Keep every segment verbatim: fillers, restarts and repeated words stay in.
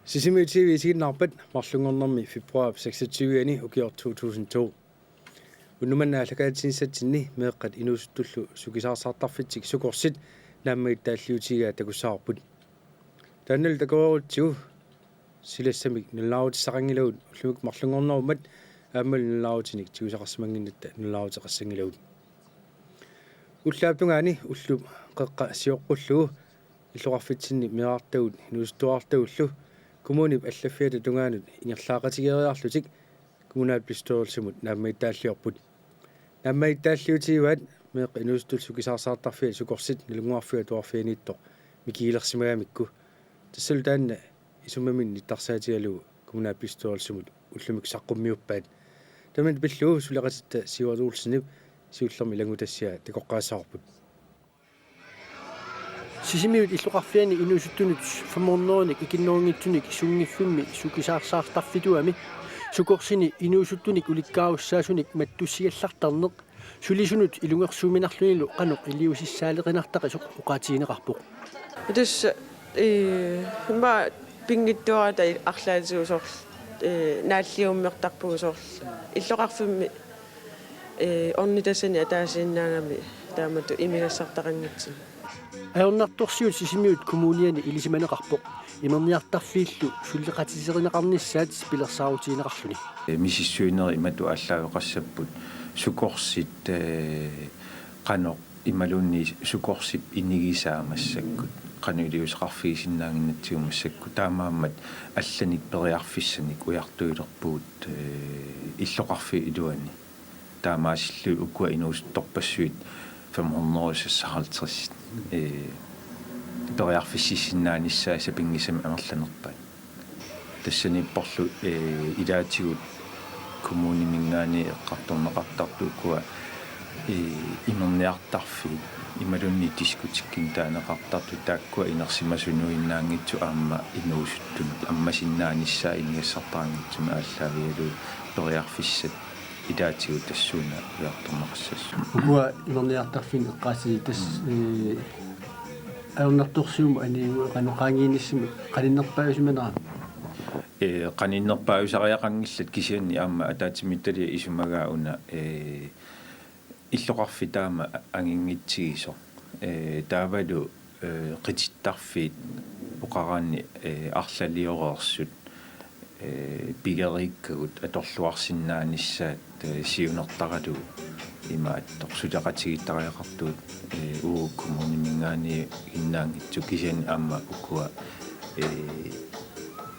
Sisimiut T V isiginnaarpat marlunngornermi februar seksogtyve-ani ukioq to tusind to. Unnuk manna aallakaatitsissatsinni meeqqat inuusuttullu sukisaarsaartarfitsik Sukorsit naammagittaalliutigigaa takussavarput. Taannalu takoreerutsigu silassamik nalunaarutissaqanngilagut ullumikkut marlunngornerummat aammalu nalunaarutinik tigusaqarsimannginnatta nalunaaruteqassanngilagut. Ullaap tungaani ullup qeqqa sioqqullugu illoqarfitsinni meerartagut inuusuttuarartagullu kommunip allaffiata tungaanut ingerlaaqatigeeriarlutik kommunalbestyrelsimut naammagittaalliorput. Naammagittaalliutigivaat meeqqat inuusuttullu sukisaarsaartarfiat Sukorsit Nalunnguarfiup Atuarfianiittoq mikigilersimagamikku. Tassalu taanna isummaminnik nittarsaatigalugu kommunalbestyrelsimut ullumikkut saqqummiuppaat. Tamanna pillugu suleqatitta Sivert Olsenip siullermik ilanngutassiaa takoqqaassavarput. Sisimiut illoqarfiani inuusuttunut fem hundredenik ikinnerunngitsunik sunngiffimmi sukisaarsaartarfituami Sukorsini inuusuttunik ulikkaarussaasunik mattussigallartarneq sulisunut ilungersuuminarlunilu qanoq iliuusissaaleqinartaqisoq oqaatigineqarpoq. Tassa, ee, immaqa pinngitsoorata arlaatigut soorlu, ee, naalliummertarpugut soorlu illoqarfimmi, ee, ornitassani ataasiinnaagami taamatut imigassartaqanngitsunik. Ajornartorsiut Sisimiut kommuniani ilisimaneqarpoq imerniartarfiillu suleqatiserineqarnissaat pilersaarutigineqarluni. Misissuinerit imatut aallaaveqassapput: Sukorsit, ee, qanoq imaluunniit Sukorsip inigisaa massakkut, qanoq iliuuseqarfigisinnaannginnatsigu massakkut, taamaammat allanik periarfissanik ujartuilerpugut, ee, illoqarfiup iluani. Taamaasillugit ukua inuusuttorpassuit fem hundrede seksoghalvtreds, ee, periarfississinnaanissaat sapinngisamik amerlanerpaat. Tassaniipporlu, ee, ilaatigut kommuniminngaanniit eqqartorneqartartut ukua, ee, imerniartarfiit imaluunniit diskotekimik taaneqartartut taakkua inersimasunuinnaanngitsut aamma inuusuttunut ammasinnaanissaat imigassartaqanngitsumik aallaavigalugu periarfissat ilaatigut tassuuna ujartorneqassasut. Ukua imerniartarfiit eqqaassavat tassa, ee, ajornartorsiummut aniguit qanoq qaangiinissamut qaninnerpaajusimanerami? Ee, qaninnerpaajusariaqanngillat kisianni aamma ataatsimiititaliap isumagaa una, ee, illoqarfik taama anginngitsigisoq. Ee, taavalu, ee, qitittarfiit oqaraanni, ee, arlalioreersut, ee, pigeriikkagut atorluarsinnaanissaat, ee, siunertaralugu imaattoq suleqatigiittariaqartugut, ee, uagut kommuniminngaanniit innaanngitsut kisianni aamma ukua, ee,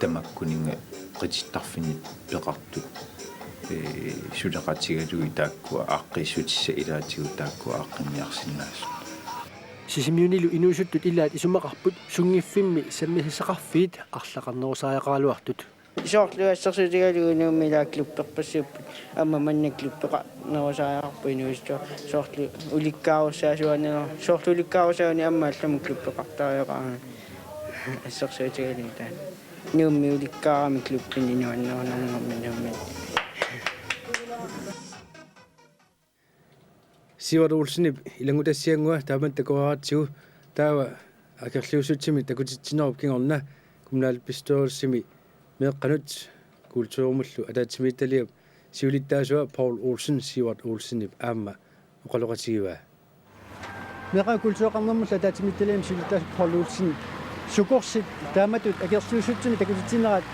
tamakkuninnga qitittarfinni peqartut, ee, suleqatigalugit taakkua aaqqiissutissat ilaatigut taakkua aaqqinniarsinnaasut. Sisimiunilu inuusuttut ilaat isumaqarput sunngiffimmi sammisassaqarfiit arlaqarnerusariaqaraluartut. Soorlu assersuutigalugu Nuummi ilaat klubberpassuupput, aamma manna klubbeqarnerusariaqarput inuusuttut, soorlu ulikkaarussaasuanera, soorlu ulikkaarussaasunik aamma allamut klubbeqartariaqarami assersuutigalugu taanna. Nuummi ulikkaarami klubbini nuannernernermi Nuummi. Sivert Olsenip ilanngutassiannguaq taamatut takoreeratsigu taava akerliussutsimik takutitsinerup kingorna kommunalbestyrelsimi meeqqanut kulturimullu ataatsimiititaliap siulittaasua Poul Olsen Sivert Olsenip aamma oqaloqatigivaa. Meeqqanut kultureqarnermullu ataatsimiititaliami siulittaasua Poul Olsen, Sukorsit taamatut akerliussutsimik takutitsinerat,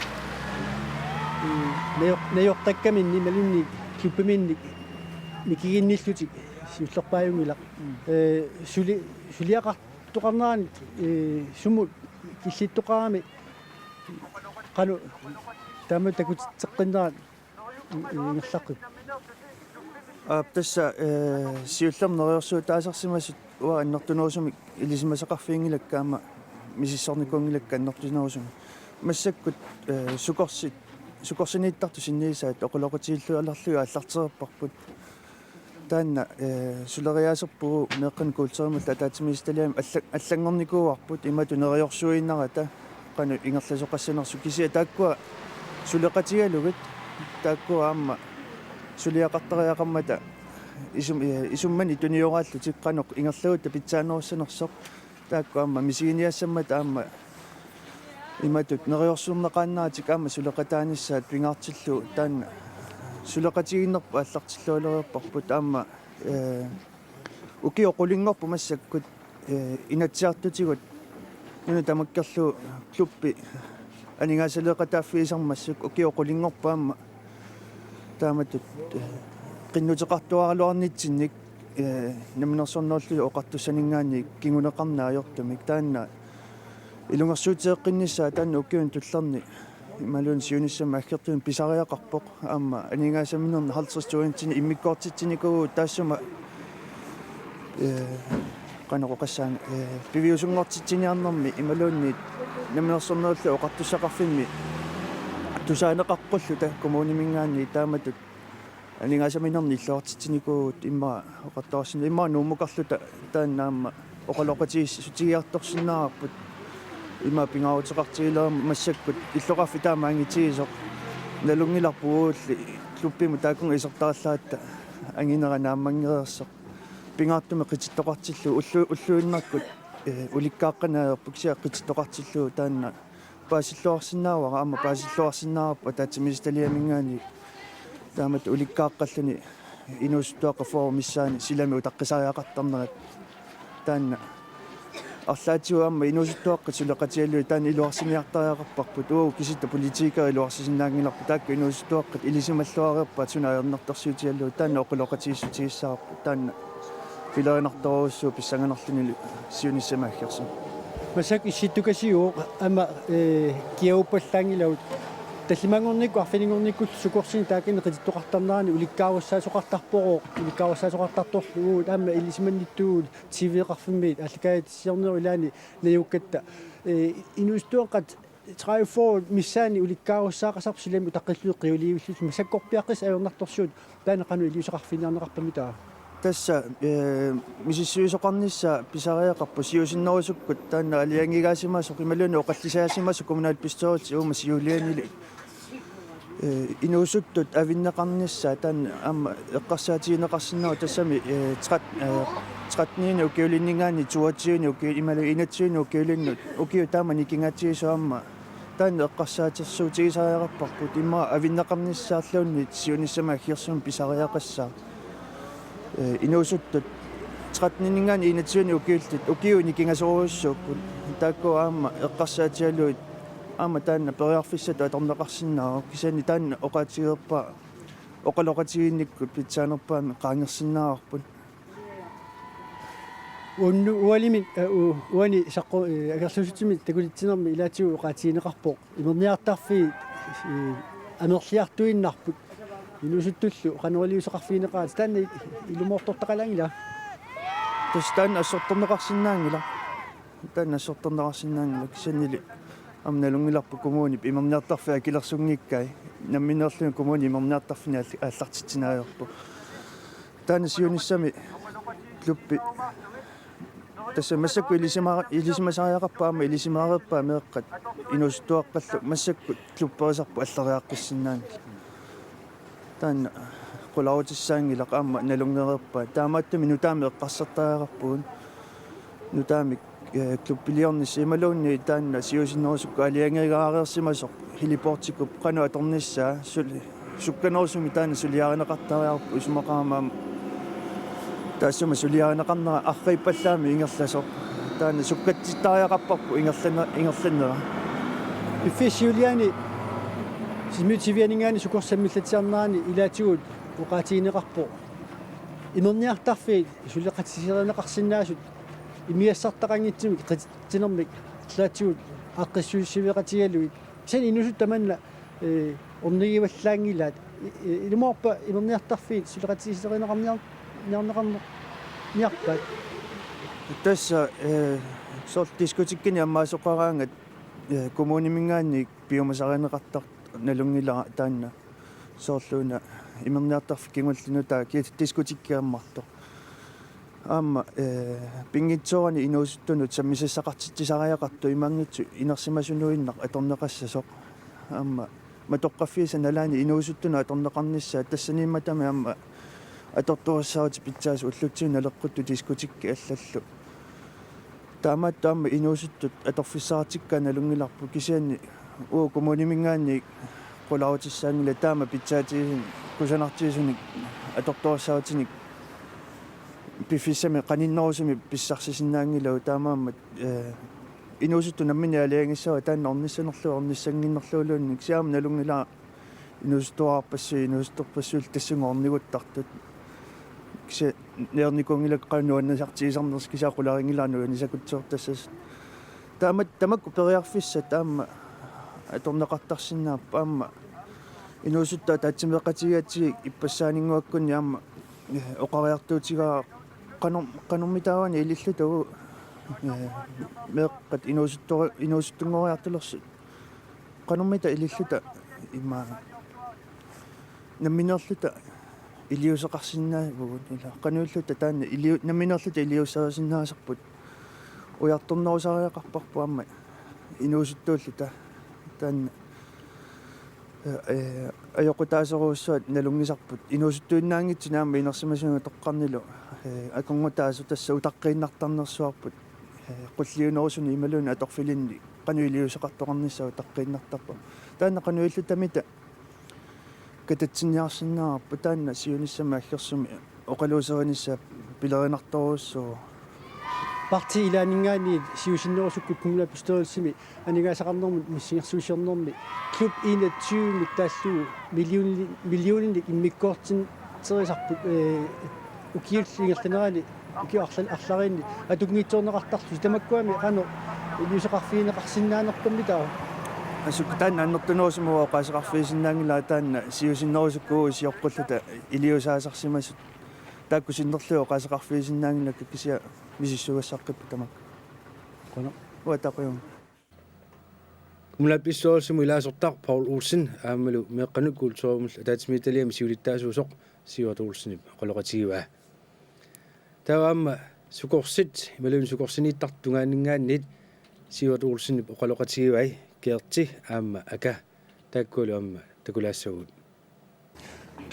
mm, najor-, najortakkaminnik imaluunniit klubbiminnik mikiginnillutik siullerpaajunngilaq. Mm. Ee, suli-, suliaqartoqarnerani, ee, sumut killittoqarami qanoq taamatut takutitseqqinnerat i-, ingerlaqqippoq? Aap, tassa, ee, siullermik neriorsuutaasarsimasut uanga annertunerusumik ilisimasaqarfiginngilakka aamma misissornikuunngilakka annertunerusumik. Massakkut, ee, Sukorsit, Sukorsiniittartut sinniisaat oqaloqatigillualerlugit aallartereerparput. Taanna, ee, suleriaaserpugut meeqqanut kulturimullu ataatsimiititaliami alla-, allanngornikuuarput imatut neriorsuinnarata qanoq ingerlasoqassanersoq, kisianni taakkua suleqatigalugit taakkua aamma suliaqartariaqarmata isum-, ee, isummanik tunioraallutik qanoq ingerlagutta pitsaanerussanersoq, taakku aamma misiginiassammata aamma, imatut neriorsuarneqaannaratik aamma suleqataanissaat pingaartillugu taanna suleqatigiinnerput aallartillualereerparput aamma, ee, ukiut qulinngorput massakkut, ee, Inatsisartutigut nuna tamakkerlugu klubbi aningaasaleeqataaffigisarmassuk ukiut qulinngorput aamma taamatut, ee, qinnuteqartuaraluarnitsinnik, ee, Namminersornerullutik Oqartussaninngaanniit kinguneqarneq ajortumik taanna ilungersuuteeqqinnissaa taanna ukiuni tullerni imaluunniit siunissami aggertuni pisariaqarpoq aamma aningaasaminernik halvtreds tusindinik immikkoortitsinikuuvugut taassuma, ee, qanoq oqassaanga, ee, piviusunngortitsiniarnermi imaluunniit Namminersornerullutik Oqartussaqarfimmi tusaaneqaqqulluta kommuniminngaanniit taamatut aningaasaminernik illoqartitsinikuuvugut immaqa oqartarsinnaavoq immaqa Nuummukarluta taanna aamma oqaloqatigiissutigiartorsinnaavarput immaqa pingaaruteqartigilermat massakkut illoqarfik taama angitigisoq nalunngilarput uagulli klubbimut taakkununnga isertarallattaaq anginera naammanngereersoq pingaartumik qitittoqartillugu ullu-, ulluinnakkut, ee, ulikkaaqqaneq ajorput kisianni qitittoqartillugu taanna paasilluarsinnaavara aamma paasilluarsinnaavarput ataatsimiititaliaminngaanniit taamatut ulikkaaqqalluni inuusuttuaqqat fyrre missaani silami utaqqisariaqartarnerat taanna arlaatigut aamma inuusuttuaqqat suleqatigalugit taanna iluarsiniartariaqarparput uagut kisitta politikerit iluarsisinnaanngilarput taakku inuusuttuaqqat ilisimalluareerpaat suna ajornartorsiutigalugu taanna oqaloqatigiissutigissavarput taanna pilerinartorujussuuvoq pissanganarlunilu siunissami aggersumi. Massakkut issittukasiuvoq aamma, ee, kiauppallaanngilagut. Tallimanngornikkut arfininngornikkullu Sukorsinik taakani qitittoqartarnerani ulikkaarussaasoqartarporooq, ulikkaarussaasoqartartorlu uagut aamma ilisimannittuugut T V-qarfimmiit aallakaatitsiarnerup ilaani najukkatta. Ee, inuusuttuaqqat tredive fyrre missaani ulikkaarussaaqasarput silami utaqqillugit qiuliivillugit massakkorpiaqqissaq ajornartorsiut taanna qanoq iliuuseqarfiginiarneqarpammi taava? Tassa, ee, misissuisoqarnissaa pisariaqarpoq siusinnerusukkut taanna aalajangigaasimasoq imaluunniit oqallisaasimasoq kommunalbestyrelsip uuma siulianili, ee, inuusuttut avinneqarnissaa taanna aamma eqqarsaatigineqarsinnaavoq tassami, ee, tret-, ee, tretteninik ukiulinninngaanniit toogtyvenik ukiu-, imaluunniit enogtyvenik ukiulinnut ukiut taama nikingatsigisut aamma taanna eqqarsaatersuutigisariaqarparput immaqa avinneqarnissaarluunniit siunissami aggersumi pisariaqassaaq. Ee, inuusuttut tretteninngaanniit enogtyvenik ukiullit ukiut nikingasorujussuupput. Taakku aamma eqqarsaatigalugit aamma taanna periarfissatut atorneqarsinnaavoq. Kisianni taanna oqaatigereerpaa oqaloqatigiinnikkut pitsaanerpaamik qaangersinnaavarput. Unnu ualimi, ee, u-, uani saqqu-, ee, angerlarsiutitsimik takulitsinermi ilaatigut oqaatigineqarpoq. Imerniartarfiit, ee, amerliartuinnarput. Inuusuttullu qanoq iliuuseqarfigineqarata taanna i-, ilumoortortaqalaanngila? Tassa taanna assortorneqarsinnaanngilaq. Taanna assortorneqarsinnaanngilaq kisiannili aamma nalunngilarput kommunip imerniartarfik akilersunngikkai. Nammineerluni kommunip imerniartarfinik aall-, aallartitsineq ajorpoq. Taanna siunissami klubbi tassa massakkut ilisima-, ilisimasariaqarpaa aamma ilisimareerpaa meeqqat inuusuttuaqqallu massakkut klubberisarput alleriaqqissinnaanngilaq. Taanna qularutissaanngilaq aamma nalunngereerpaa. Taamaattumik nutaamik eqqarsartariaqarpugut. Nutaamik, ee, klubbeliornissaq imaluunniit taanna siusinnerusukkut aalajangigaareersimasoq heliportikup qanoq atornissaa sul-, sukkanerusumik taanna suliarineqartariaqarpoq isumaqarama aamma taassuma suliarineqarnera arriippallaamik ingerlasoq. Taanna sukkatsittariaqarparput ingerlanne-, ingerlannera. Piffissap siuliani Sisimiut T V-aninngaanniit Sukorsuarmiillatsiarnerani ilaatigut oqaatigineqarpoq. Imerniartarfiit suleqatiserineqarsinnaasut imigassartaqanngitsumik qititsinermik allaatigut aaqqissuussiveqatigalugit. Kisianni inuusuttut tamanna, ee, ornigivallaanngilaat. I-, i-, ilumoorpa imerniartarfiit suleqatiserineqarniar-, niarneqarniarpaat? Tassa, ee, soorlu diskotekkinik ammaasoqaraangat, ee, kommuniminngaanniit piumasarineqartartoq nalunngilara taanna. Soorlu una imerniartarfik kingulleq nutaaq kiatit diskotekki ammartoq. Aamma, ee, pinngitsoorani inuusuttunut sammisassaqartitsisariaqartoq imaanngitsoq inersimasunuinnaq atorneqassasoq. Aamma matoqqaffiisa nalaani inuusuttunut atorneqarnissaa tassaniimmatami aamma atortorissaarutit pitsaasoq ullutsinnut naleqquttut diskotekki allallu. Taamaattumik inuusuttut atorfissaqartikkaat nalunngilarput, kisianni uagut kommuniminngaanniit qularutissaanngilaq taama pitsaatigisunnik kusanartigisunik atortorissarutinik piffissami qaninnerusumik pissarsisinnaanngilagut. Taamaammat, eh, inuusuttut namminneq aalajangissavat taanna ornissanerlugu ornissannginnerluuluunniit, kisianni aamma nalunngilara inuusuttuarpassuit inuusuttorpassuillu tassunga orniguttartut. Kisianni neriornikuunngilakka qanoq nuannisartigisarnersoq, kisianni qularinngilara nuannisakutsoortassasut. Taama, tamakku periarfissat aamma atorneqartarsinnaapput, aamma inuusuttut ataatsimeeqatigigatsigit ippassaaninnguakkunni aamma, eh, oqariartuutigaara qano-, qanormitaava ililluta, eh, meeqqat inuusuttu-, inuusuttunngoriartulersut. Qanormita ililluta ima nammineerluta iliuuseqarsinnaavugut, ila qanoq ililluta taanna iliu-, nammineerluta iliuuserisinnaasarput. Ujartornerusariaqarparput aamma inuusuttuulluta taanna, eh, eh, ajoqutaasorujussuaq nalunngisarput. Inuusuttuinnaanngitsunik aamma inersimasunut toqqarnilu, eh, akornutaasoq tassa utaqqiinnartarnersuarput, eh, qulliunerusuni imaluunniit atorfilinni qanoq iliuuseqartoqarnissaa utaqqiinnartarpoq. Taanna qanoq ililluta taamaattut katatsinniarsinnaavarput, taanna siunissami aggersumi oqaluuserinissaa pilerinartorujussuuvoq. Parti ilaaninngaanniit siusinnerusukkut kommunalbestyrelsimi aningaasaqarnermut missingersuusiornermi klub enogtyve-mik taallugu millioni-, millioninik immikkoortitserisarput, eh, ukiullu ingerlanerani, ukiut arla-, arlariinni atunngitsoorneqartarlutik, tamakkuami qanoq iliuuseqarfigineqarsinnaanerpammi taava? Assut taanna annertunerusumik oqaaseqarfigisinnaanngilara, taanna siusinnerusukkut sioqqulluta iliuusaasarsimasut. Taakku sinnerlugit oqaaseqarfigisinnaanngilakka, kisianni misissugassaqqipput tamakku. Qujanaq. Uanga takujummik. Kommunalbestyrelsimut ilaasortaq Paul Olsen aammalu meeqqanut kulturimut ataatsimiititaliami siulittaasuusoq Sivert Olsenip oqaloqatigivaa. Taava aamma Sukorsit imaluunniit sukorsiniittartut tungaanninngaanniit Sivert Olsenip oqaloqatigivai Gerti aamma Aka, taakkualu aamma takulaassavagut.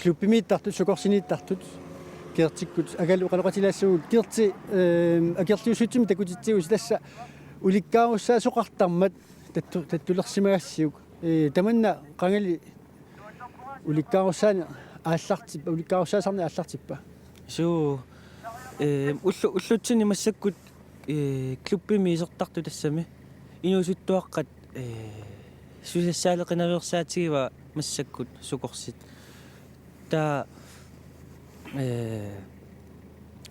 Klubbimiittartut, sukorsiniittartut, Gertikkut Akalu oqaloqatilaassavugut. Gerti, ehm, akerliussutsimik takutitsivusi, tassa ulikkaarussaasoqartarmat tattu-, tattulersimagassiuk. Eh, tamanna qangali ulikkaarussaani aallartip-, ulikkaarussaasarneq aallartippa? Suu, eh, ullu-, ullutsinni massakkut, eh, klubbimi isertartut tassami inuusuttuaqqat, eh, susassaaleqinaveersaatigivaa massakkut Sukorsit. Taava, eh,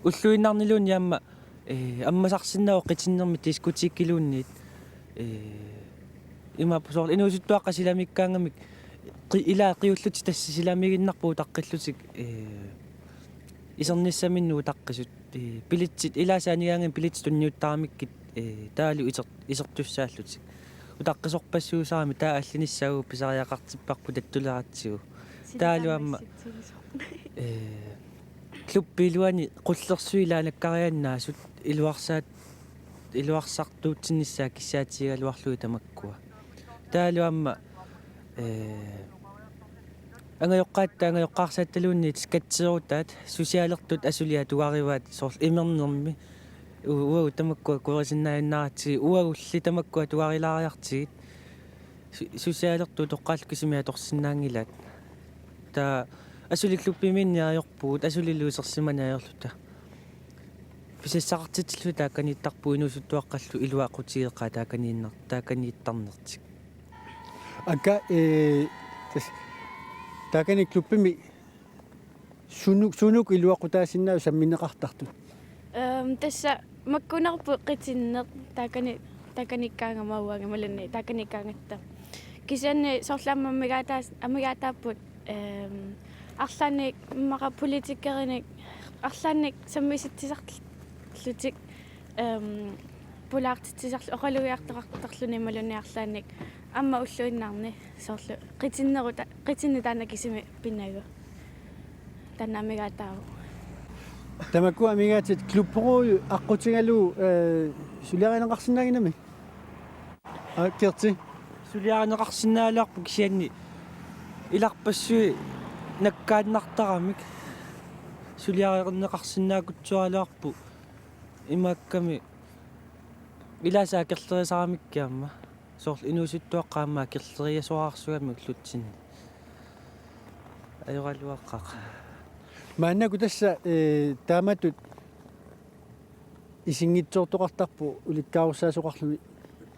ulluinnarniluunniit aamma, eh, ammasarsinnaavoq qitinnermik diskotekiluunniit. Eh, imaappoq soorlu inuusuttuaqqat silamiikkaangamik qi-, ilaa qiullutik tassa silamiiginnarput utaqqillutik, eh, isernissaminnut utaqqisut. Eh, billetsit, ilaasa anigaangami billetsit tunniuttaramikkit, eh, taavalu iser-, isertussaallutik. Utaqqisorpassuusarami taava allinissaavoq pisariaqartipparput tattuleratsigu. Taavalu aamma, eh, klubbi iluani qullersui ilaa nakkariannaasut iluarsaat-, iluarsartuutsinnissaat kissaatigigaluarlugit tamakkua. Taavalu aamma, eh, angajoqqaatta angajoqqaarsaattaluunniit skatserutaat, susialertut asuliat tugarivaat soorlu imernermi. U-, uagut tamakkua kuerisinnaajunnaaratsigu, uagulli tamakkua tugarilaariartigit. Su-, susialertut toqqaallu kisimi atorsinnaanngilaat. Taava asuli klubbimiinneq ajorpugut, asulilu isersimaneq ajorluta. Pisassaqartitsilluta taakaniittarpugut, inuusuttuaqqallu iluaqutigeqaat taakaniinnar-, taakaniittarnertik. Aka, eh, tas-, taakani klubbimi sunuk-, sunuku iluaqutaasinnaavit sammineqartartut? Ehm, tassa makkunarpoq qitinneq taakani-, taakaniikkaangama uanga imaluunniit taakaniikkaangatta. Kisianni soorlu aamma amigaataas-, amigaataapput, ehm, arlaannik immaqa politikerinik arlaannik sammisitsisarlutik, ehm, pulaartitsisarlu-, oqalugiartoqartarluni imaluunniit arlaannik aamma ulluinnarni soorlu qitinneruta-, qitinneq taanna kisimi pinnagu. Taanna amigaataavoq. Tamakku amigaatit, klubberuuju aqqutigalugu, eh, suliarineqarsinnaannginnami? Aa, Gerti. Suliarineqarsinnaagaluarpoq kisianni ilarpassui nakkaannartaramik. Suliarineqarsinnaakutsuaraluarpoq imaakkami Ilaasa akerlerisaramikku aamma. Soorlu inuusuttuaqqat aamma akerleriasoraarsuugamik ullutsinni. Ajoraluaqaaq. Maannakkut tassa, ee, taamatut isinngitsoortoqartarpoq ulikkaarussaasoqarluni.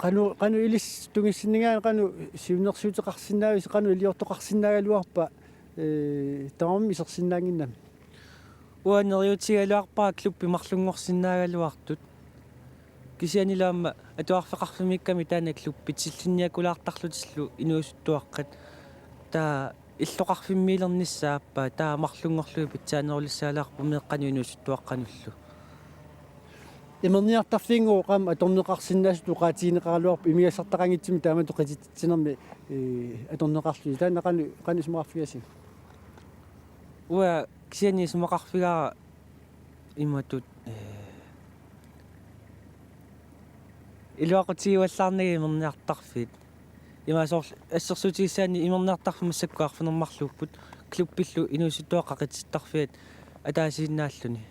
Qanoq, qanoq ilissi tungissinnagaanni qanoq siunnersuuteqarsinnaavisi, qanoq iliortoqarsinnaagaluarpa, ee, tamarmik isersinnaannginnami? Uanga neriuutigigaluarpara klubbi marlunngorsinnaagaluartut. Kisiannili aamma atuarfeqarfimmiikkami taanna klubbi tillinniakulaartarlutillu inuusuttuaqqat. Taava illoqarfimmiilernissaa aappaa, taava marlunngorlugit pitsaanerulissagaluarpoq meeqqanut inuusuttuaqqanullu. Imerniartarfiinngooq aamma atorneqarsinnaasutut oqaatigineqaraluarpoq imigassartaqanngitsumik taamatut qititsinermi, ee, atorneqarlusi. Taanna qanoq, qanoq isumaqarfigaasigit? Uanga kisianni isumaqarfigaara imatut, ee, iluaqutigiuallaarnagit imerniartarfiit. Ima soorlu assersuutigissaanni imerniartarfik massakkut arfineq-marluupput, klubbillu inuusuttuaqqat qitittarfiat ataasiinnaalluni.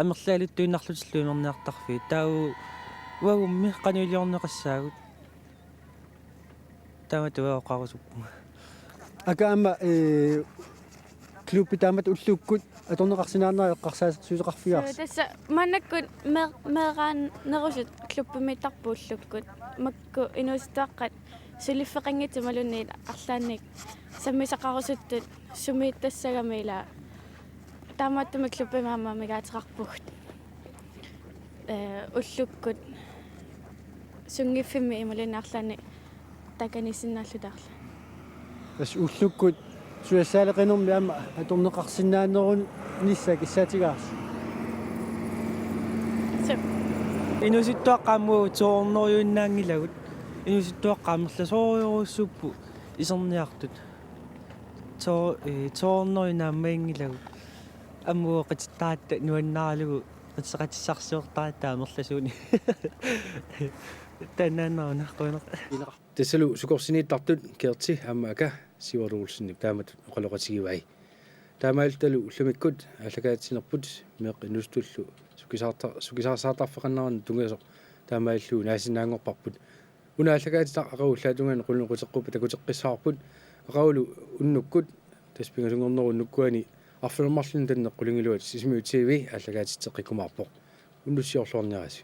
Amerlaaluttuinnarlutillu imerniartarfiit. Taava uagummi qanoq iliorneqassaagut. Taamatut oqarusuppunga. Aka aamma, ee, klubbi taamatut ullukkut atorneqarsinnaanera eqqarsaatersuuteqarfigaarsi? Suu, tassa maannakkut mee-, meeraanerusut klubbimiittarput ullukkut. Makku inuusuttuaqqat suliffeqanngitsut imaluunniit arlaannik sammisaqarusuttut sumiittassagami, ila taamaattumik klubbimi aamma amigaateqarpugut. Ee, ullukkut sunngiffimmi imaluunniit arlaannik takanisinnaallutarlu. Tassa ullukkut suliassaaleqinermi aamma atorneqarsinnaanerunissaa kissaatigaarsi? Suu. Inuusuttuaqqat aamma to hundredejuinnaanngilagut. Inuusuttuaqqat amerlasoorujorujussuupput iserniartut. To, ee, to hundrede naammaginngilagut. Aamma qitittaratta nuannaralugu qitseqatissarsiortaratta amerlasuunik. Taannaannaruna qujanaq. Tassalu Sukorsiniittartut Gerti aamma Aka Sivert Olsenip taamatut oqaloqatigivai. Taamaalillutalu ullumikkut aallakaatitsinerput meeqqat inuusuttullu sukisaarta-, sukisaarsaartarfeqarneranut tungasoq taamaalillugu naasinnaanngorparput. Una aallakaatitaq aqagu ullaatungaani qulinut quteqquppata takuteqqissavarput, aqagulu unnukkut, tassa pingasunngornerup unnukkuani arfineq-marlunni Danneq qulingiluat Sisimiut T V aallakaatitseqqikkumaarpoq. Unnussiorluarniarisi.